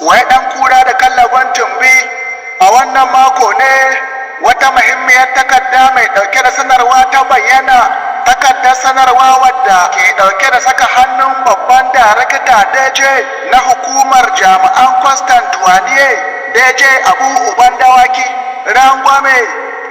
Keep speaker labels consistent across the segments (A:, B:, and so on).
A: Wai ɗan kura da kallaban tumbi. A wannan mako ne wata muhimmiyar takarda mai ɗauke da sanarwa ta bayyana, takardar sanarwa wadda ke ɗauke da saka hannun babban darakta DG na hukumar jami'an kwastan douanier, DG Abu Uban Dawaki. Rangwame,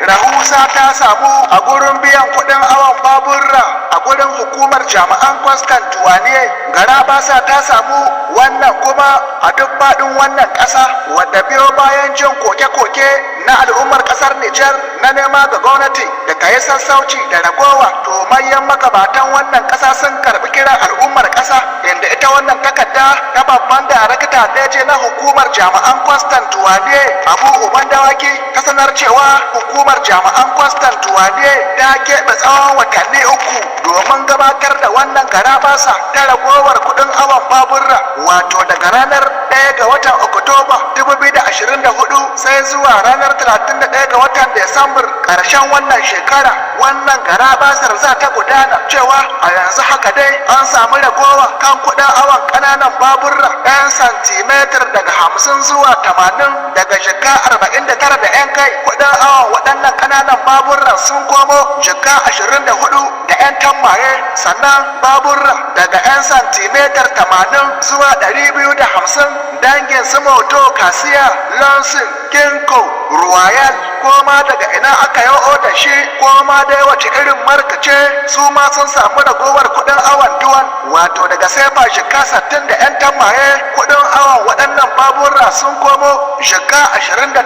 A: rahusa ta samu a gurin biyan kuɗin awon baburra a gurin hukumar jami'an kwastan douanier. Garabasa ta samu wannan kuma a duk faɗin wannan ƙasa, wadda biyo bayan jin koke-koke na al'ummar ƙasar Nijar na nema ga gwamnati da ta yi sassauci da ragowa. To, manyan magabatan wannan ƙasa sun karɓi kiran al'ummar ƙasa, inda ita wannan takarda ta babban darakta DG na hukumar jami'an kwastan douanier Abu Uban Dawaki ta sanar cewa hukumar jami'an kwastan douanier ta keɓe tsawon watanni 3 domin gabatar da wannan garabasa ta ragowar kuɗin awon baburra, wato daga ranar 1 ga watan Oktoba 2024 sai zuwa ranar 31 ga watan Desambar ƙarshen wannan shekara wannan garabasar za ta gudana. Cewa a yanzu haka dai an samu ragowa kan kuɗin awon ƙananan baburra 'yan santimetar daga 50 zuwa 80, daga jika 49 da 'yan kai kuɗin awon waɗannan ƙananan baburran sun komo jika 24 da 'yan tammaye. Sannan baburra daga 'yan santimetar 80 zuwa 250, dangin su moto Kasiya, Lonsin, Kinko, Royal, ko ma daga ina aka yi da shi, ko ma dai wace irin markace, su ma sun samu ragowar kuɗin awon douane, wato daga sefa jika 60 da 'yan tammaye kuɗin awon waɗannan baburra sun komo jika 29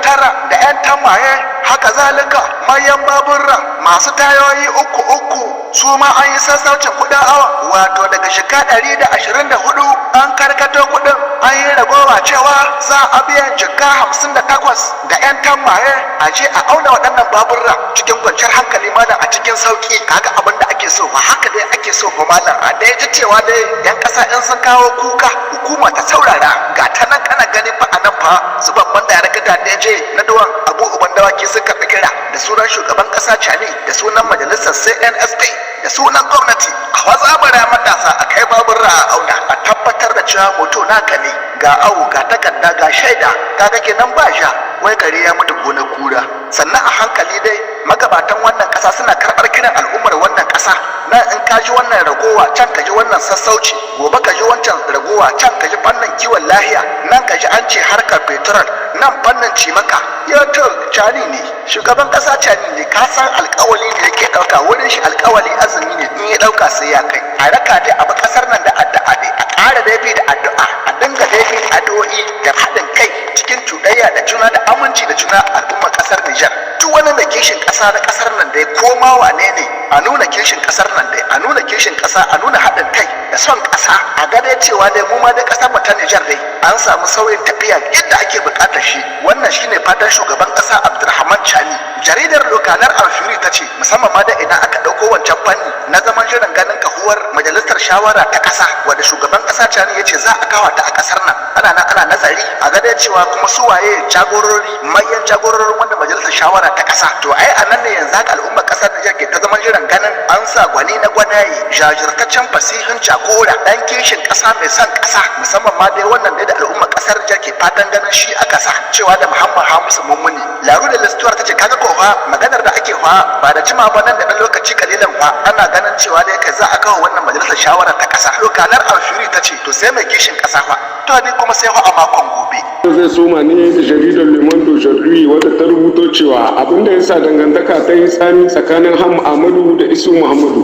A: da 'yan tammaye. Haka zalika manyan baburra masu tayoyi uku uku, su ma an yi sassaucin kuɗin awon, wato daga jika 124 an karkato kuɗin, an yi ragowa cewa za a biyan jika 58 da 'yan tammaye. A je a auna waɗannan baburra cikin kwanciyar hankali, malam, a cikin sauki. Kaga abin da ake so fa, haka dai ake so fa, malam. A dai ji cewa dai yan ƙasa in sun kawo kuka, hukuma ta saurara. Ga ta nan kana gani fa, a nan fa su babban darakta DG na douane Abu Uban Dawaki sun karɓi kira da sunan shugaban ƙasa Chani, da sunan majalisar CNSP, da sunan gwamnati, a wazabara matasa a kai baburra a auna, a tabbatar da cewa moto naka ne. Ga awu, ga takarda, ga shaida. Kaga kenan ba sha wai kare ya mutu gonar kura. Sannan a hankali dai magabatan wannan ƙasa suna karɓar kiran al'ummar wannan ƙasa. Nan in ka ji wannan ragowa, can ka ji wannan sassauci, gobe ka ji wancan ragowa, can ka ji fannin kiwon lahiya, nan ka ji an ce harkar fetur, nan fannin cimaka. Ya to, Cani ne, shugaban ƙasa Cani ne. Ka san alƙawali ne yake ɗauka, wurin shi alƙawali azumi ne, in ya ɗauka sai ya kai. A raka dai abu ƙasar nan da addu'a dai, a ƙara dai bi da addu'a, a dinga dai bi addu'o'i da haɗin kai cikin cuɗayya da juna da aminci da juna. Al'ummar ƙasar Nijar, duk wani mai kishin ƙasa na ƙasar nan dai, ko ma wane ne, a nuna kishin ƙasar nan dai, a nuna kishin ƙasa, a nuna haɗin kai da son ƙasa, a ga dai cewa dai mu ma dai ƙasar mu ta Nijar dai an samu sauyin tafiya yadda ake buƙatar shi. Wannan shine fatan shugaban ƙasa Abdulrahman Chani. Jaridar Le Canard Enchaîné ta ce musamman ma da ina aka ɗauko wancan fanni na zaman jiran ganin kahuwar majalisar shawara ta ƙasa, wadda shugaban ƙasa Chani ya ce za a kawo ta a ƙasar nan, ana nan ana nazari a ga dai cewa kuma su waye jagorori, manyan jagororin wanda majalisar shawara ta ƙasa. To, ai a nan ne yanzu haka al'ummar ƙasar Nijar ke ta zaman jiran ganin an sa gwani na gwanaye, jajirtaccen fasihin jagora, dan kishin ƙasa, mai son ƙasa, musamman ma dai wannan dai da al'ummar ƙasar Nijar ke fatan ganin shi aka sa, cewa da Muhammad Hamisu Mummuni. La Roue de l'Histoire ta ce kaga ko fa maganar da ake fa, ba da jima ba, nan da ɗan lokaci kalilan fa, ana ganin cewa dai kai za a kawo wannan majalisar shawara ta ƙasa. Le Canard Enchaîné ta ce to, sai mai kishin ƙasa fa. To, ni kuma sai fa a makon gobe.
B: Zai soma ne da jaridar Le Monde Aujourd'hui, wadda ta rubuto cewa abin da ya sa dangantaka ta yi tsami tsakanin Hamma Ahmadu da Isu Muhammadu,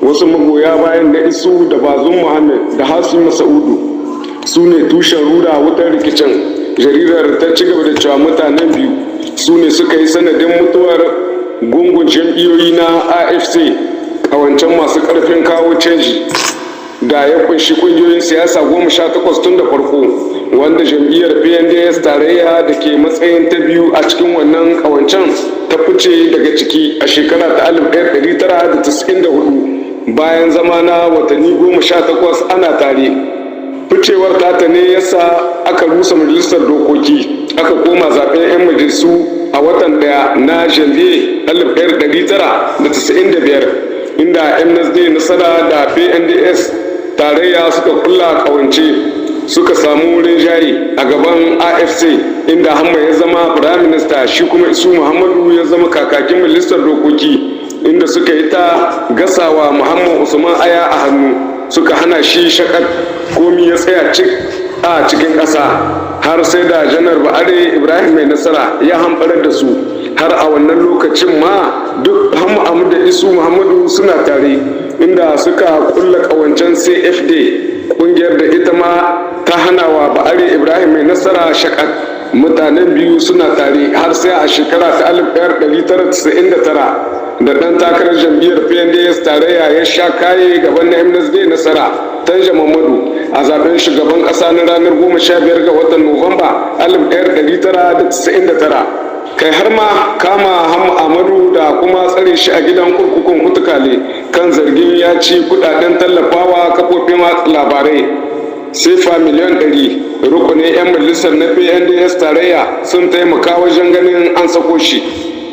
B: wasu magoya bayan da Isu da Bazum Muhammad da Hasu Masa'udu su ne tushen rura wutar rikicin. Jaridar ta ci gaba da cewa mutanen biyu su ne suka yi sanadin mutuwar gungun jam'iyyoyi na AFC, kawancen masu karfin kawo canji da ya kunshi kungiyoyin siyasa 18 tun da farko, wanda jam'iyyar PNDS Tarayya da ke matsayin ta biyu a cikin wannan kawancen ta fice daga ciki a shekara ta 1994 bayan zama na watanni 18 ana tare. Ficewar tata ne yasa aka rusa majalisar dokoki, aka koma zaben 'yan majalisu a watan 1 na janvier 1995, inda MNSD Nasara da PNDS Tarayya suka kulla kawance. Suka samu rinjaye a gaban AFC, inda Hamma ya zama prime minister, shi kuma Isu Muhammadu ya zama kakakin majalisar dokoki, inda suka yi ta gasawa Muhammad Usman aya a hannu, suka hana shi shakat. Komi ya tsaya cik a cikin ƙasa har sai da Janar Ba'are Ibrahim Mai Nasara ya hamɓarar da su. Har a wannan lokacin ma duk Hamma Ahmadu da Isu Muhammadu suna tare, inda suka kulla ƙawancen CFD, ƙungiyar da ita ma ta hana wa Ba'are Ibrahim Mai Nasara shakat. Mutanen biyu suna tare har sai a shekara ta 1999 da ɗan takarar jam'iyyar PNDS Tarayya ya sha kaye gaban na MNSD Nasara, Tanja Mamadu, a zaben shugaban ƙasa na ranar 15 ga watan Nuwamba 1999. Kai har ma kama Hamma Amadu da kuma tsare shi a gidan kurkukun Kutukale kan zargin ya ci kudaden tallafawa kafofin watsa labarai sefa miliyan 100. Rukunin 'yan majalisar na PNDS Tarayya sun taimaka wajen ganin an sako shi.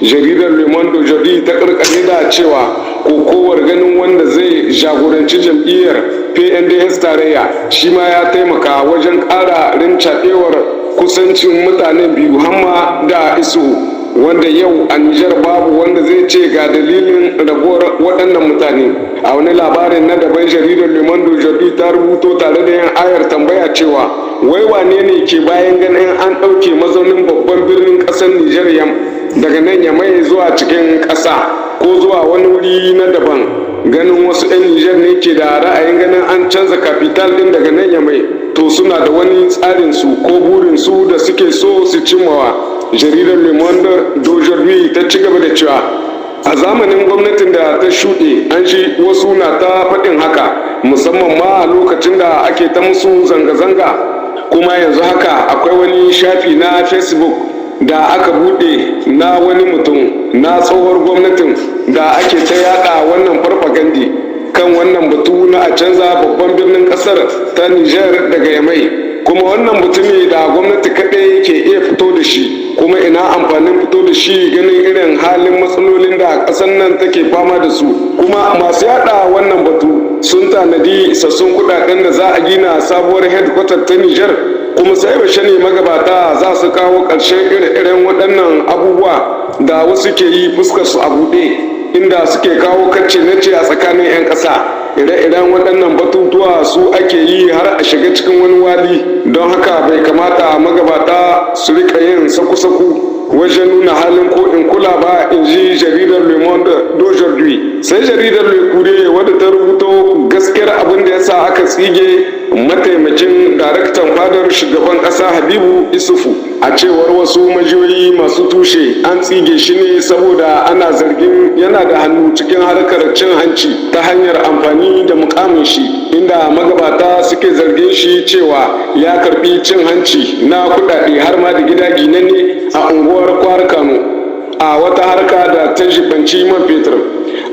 B: Jaridar Le Monde d'Aujourd'hui ta karkare da cewa kokowar ganin wanda zai jagoranci jam'iyyar PNDS Tarayya shi ma ya taimaka wajen ƙara rincaɓewar kusancin mutanen biyu, Hamma da Isu, wanda yau a Nijar babu wanda zai ce ga dalilin rabuwar waɗannan mutane. A wani labarin na daban, jaridar Le Monde d'Aujourd'hui ta rubuto tare da yin ayar tambaya cewa wai wane ne ke bayan ganin an ɗauke mazaunin babban birnin ƙasar Nijar daga nan Yamai zuwa cikin ƙasa ko zuwa wani wuri na daban? Ganin wasu 'yan Nijar ne ke da ra'ayin ganin an canza capital ɗin daga nan Yamai, to suna da wani tsarin su ko burin su da suke so su cimmawa. Jaridar Le Monde d'Aujourd'hui ta ci gaba da cewa a zamanin gwamnatin da ta shuɗe an ji wasu na ta faɗin haka, musamman ma a lokacin da ake ta musu zanga-zanga. Kuma yanzu haka akwai wani shafi na Facebook da aka buɗe na wani mutum na tsohuwar gwamnatin da ake ta yada wannan farfagandi kan wannan batu na a canza babban birnin kasar ta Nijar daga Yamai. Kuma wannan batu ne da gwamnati kaɗai ke iya fito da shi. Kuma ina amfanin fito da shi ganin irin halin matsalolin da ƙasar nan take fama da su? Kuma masu yada wannan batu sun tanadi isassun kudaden da za a gina sabuwar headquarter ta Nijar? Kuma sai yaushe ne magabata za su kawo ƙarshen ire-iren waɗannan abubuwa da wasu ke yi fuskar su a buɗe, inda suke kawo kacce nace a tsakanin 'yan ƙasa? Ire-iren waɗannan batutuwa su ake yi har a shiga cikin wani wali. Don haka bai kamata magabata su rika yin saku-saku wajen nuna halin ko in kula ba, in ji jaridar Le Monde d'Aujourd'hui. Sai jaridar Le Courrier, wadda ta rubuto gaskiyar abin da ya sa aka tsige mataimakin daraktan fadar shugaban ƙasa, Habibu Isufu. A cewar wasu majiyoyi masu tushe, an tsige shi ne saboda ana zargin yana da hannu cikin harkar cin hanci ta hanyar amfani da mukamin shi, inda magabata suke zargin shi cewa ya karbi cin hanci na kudade har ma da gida ginanne a unguwar Kwar Kano a wata harka da ta jibanci man fetur.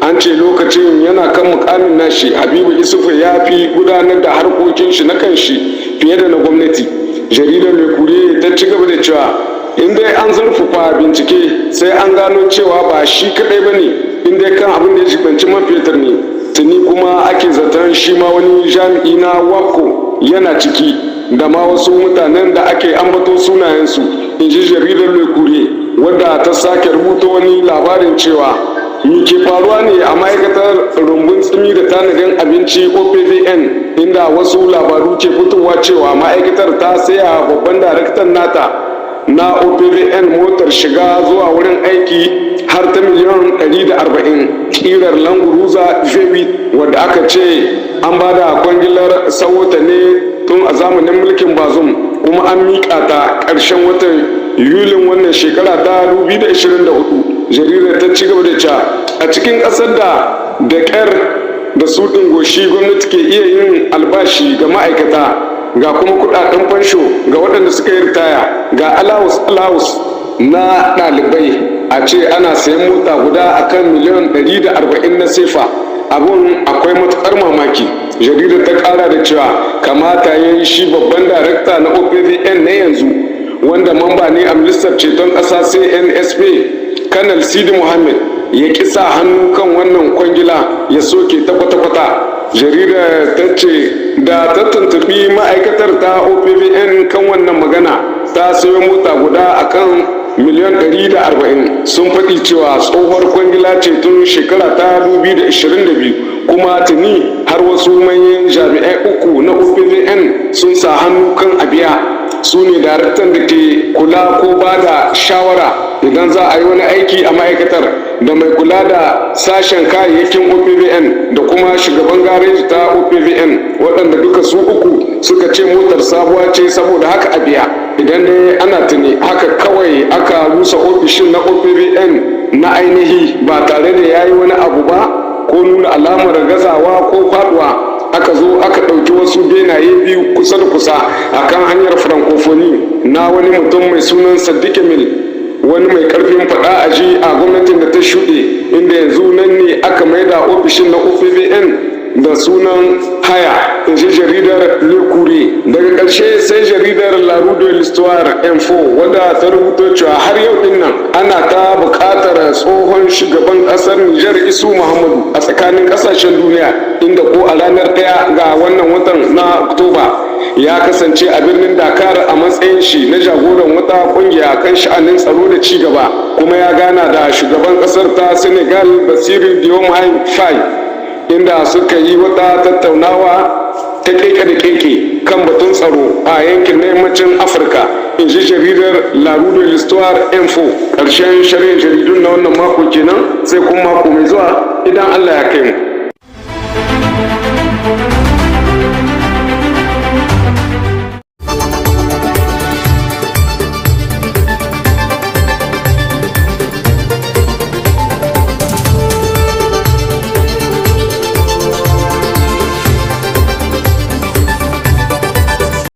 B: An ce lokacin yana kan mukamin nashi, Habibu Isufu ya fi gudanar da harkokin shi na kanshi fiye da na gwamnati. Jaridar Le Courrier ta ci gaba da cewa in dai an zurfafa bincike, sai an gano cewa ba shi kadai ba ne in dai kan abin da ya jibanci man fetur ne. Tuni kuma ake zaton shi ma wani jami'i na WAPCO yana ciki, da ma wasu mutanen da ake ambato sunayensu, in ji jaridar Le Courrier, wadda ta sake rubuta wani labarin cewa me ke faruwa ne a ma'aikatar rumbun tsimi da tanadin abinci, OPVN, inda wasu labaru ke fitowa cewa ma'aikatar ta saya babban daraktan nata na OPVN motar shiga zuwa wurin aiki har ta miliyan 140, kirar Land Cruiser V8, wadda aka ce an ba da kwangilar sawota ne tun a zamanin mulkin Bazum, kuma an miƙa ta ƙarshen watan Yulin wannan shekara ta 2024. Jaridar ta ci gaba da cewa a cikin ƙasar da da ƙyar da su goshi gwamnati ke iya yin albashi ga ma'aikata, ga kuma kudaden fansho ga waɗanda suka yi ritaya, ga allowance allowance na ɗalibai, a ce ana sayan mota guda akan miliyan 140 na sefa, abun akwai matukar mamaki. Jaridar ta kara da cewa kamata ya yi shi babban darakta na OPVN na yanzu, wanda mamba ne a majalisar ceton ƙasa CNSP, Kanal Sidi Muhammad, ya ƙi sa hannu kan wannan kwangila, ya soke ta kwata-kwata. Jaridar ta ce da ta tuntuɓi ma'aikatar ta OPVN kan wannan magana ta sayo mota guda akan miliyan 140, sun faɗi cewa tsohuwar kwangila ce tun shekara ta 2022, kuma tuni har wasu manyan jami'ai uku na OPVN sun sa hannu kan a biya. Su ne daraktan da ke kula ko ba da shawara idan za a yi wani aiki a ma'aikatar, da mai kula da sashen kayayyakin OPVN, da kuma shugaban gareji ta OPVN, waɗanda duka su uku suka ce motar sabuwa ce, saboda haka a biya. Idan dai ana tuni, haka kawai aka rusa ofishin na OPVN na ainihi ba tare da ya yi wani abu ba ko nuna alamar gazawa ko faduwa. Aka zo aka ɗauki wasu benaye biyu kusa da kusa a kan hanyar Francophonie na wani mutum mai sunan Sadiq Mil, wani mai karfin faɗa a ji a gwamnatin da ta shuɗe, inda yanzu nan ne aka maida ofishin na OPVN da sunan haya, in ji jaridar Le Courrier. Daga ƙarshe sai jaridar La Roue de l'Histoire Info, wadda ta rubuto cewa har yau din nan ana ta buƙatar tsohon shugaban ƙasar Nijar Isu Muhammadu a tsakanin ƙasashen duniya, inda ko a ranar 1 ga wannan watan na Oktoba ya kasance a birnin Dakar a matsayin shi na jagoran wata kungiya kan sha'anin tsaro da ci gaba, kuma ya gana da shugaban kasar ta Senegal Bassirou Diomaye Faye, inda suka yi wata tattaunawa ta keke da keke kan batun tsaro a yankin na yammacin Afirka, in ji jaridar La Roue de l'Histoire Info. Ƙarshen sharhin jaridun na wannan mako kenan, sai kuma mako mai zuwa idan Allah ya kai mu.